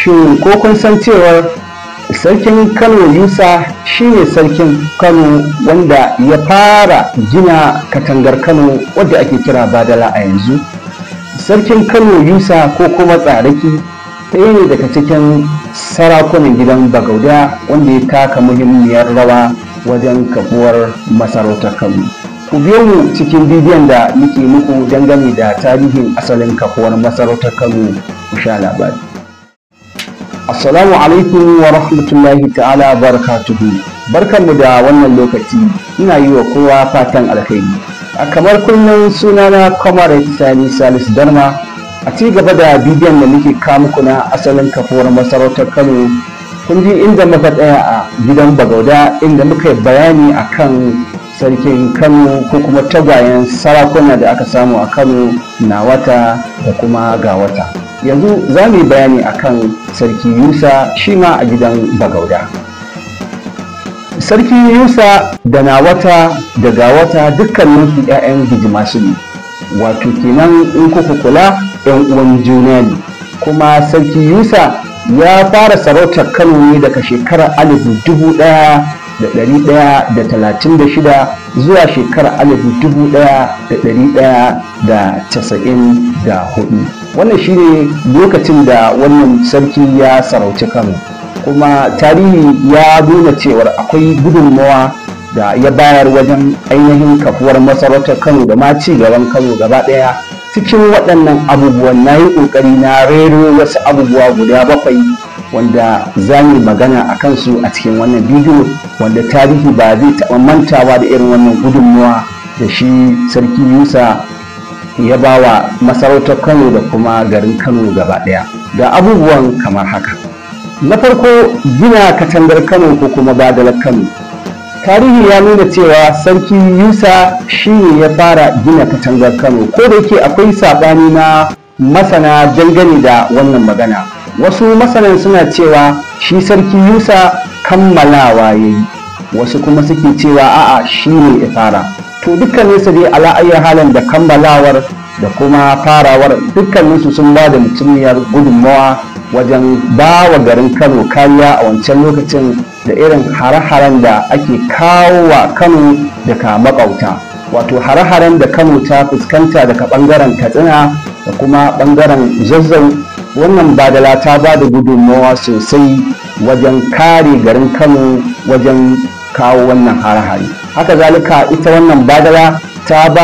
Shin ko kun san cewar Sarkin Kano Yusa shine Sarkin Kano wanda ya fara gina katangar Kano wadda ake kira Badala a yanzu? Sarkin Kano Yusa ko kuma Tsaraki ɗaya ne daga cikin sarakunan gidan Bagauda wanda ya taka muhimmiyar rawa wajen kafuwar masarautar Kano. Ku biyo mu cikin bidiyon da muke muku dangane da tarihin asalin kafuwar masarautar Kano, ku sha labari. Assalamu alaikum wa rahmatullahi ta'ala barakatuhu. Barkanmu da wannan lokaci, ina yi wa kowa fatan alkhairi. A kamar kullum, sunana Comrade Sani Salisu Darma. A ci gaba da bidiyon da muke kawo muku na asalin kafuwar masarautar Kano, kun ji inda muka tsaya a gidan Bagauda, inda muka yi bayani akan Sarkin Kano ko kuma tagwayen sarakuna da aka samu a Kano, Nawata da kuma Gawata. Yanzu za mu yi bayani akan Sarki Yusa, shi ma a gidan Bagauda. Sarki Yusa da Nawata da Gawata dukkaninsu 'ya'yan Gijimasu ne, wato kenan in kuka kula 'yan uwan juna ne. Kuma Sarki Yusa ya fara sarautar Kano ne daga shekarar 1136 zuwa shekarar 1194. Wannan shine lokacin da wannan sarki ya sarauci Kano. Kuma tarihi ya nuna cewar akwai gudunmawa da ya bayar wajen ainihin kafuwar masarautar Kano da ma ci gaban Kano gaba ɗaya. Cikin waɗannan abubuwan, na yi ƙoƙari na rero wasu abubuwa guda bakwai wanda za mu magana a kansu a cikin wannan bidiyo, wanda tarihi ba zai taɓa mantawa da irin wannan gudunmawa da shi Sarki Yusa ya ba wa masarautar Kano da kuma garin Kano gaba ɗaya. Ga abubuwan kamar haka. Na farko, gina katangar Kano ko kuma Badalar Kano. Tarihi ya nuna cewa Sarki Yusa shi ne ya fara gina katangar Kano, ko da yake akwai saɓani na masana dangane da wannan magana. Wasu masanan suna cewa shi Sarki Yusa kammalawa ya yi, wasu kuma suke cewa a'a, shi ne ya fara. To, dukkaninsu dai ala ayyar halin, da kammalawar da kuma farawar, dukkaninsu sun ba da mutumiyar gudunmawa wajen ba wa garin Kano kariya a wancan lokacin da irin hare-haren da ake kawo wa Kano daga makauta, wato hare-haren da Kano ta fuskanta daga bangaren Katsina da kuma bangaren Zazzau. Wannan badala ta ba da gudunmawa sosai wajen kare garin Kano wajen kawo wannan hare-hare. Haka zalika, ita wannan badala ta ba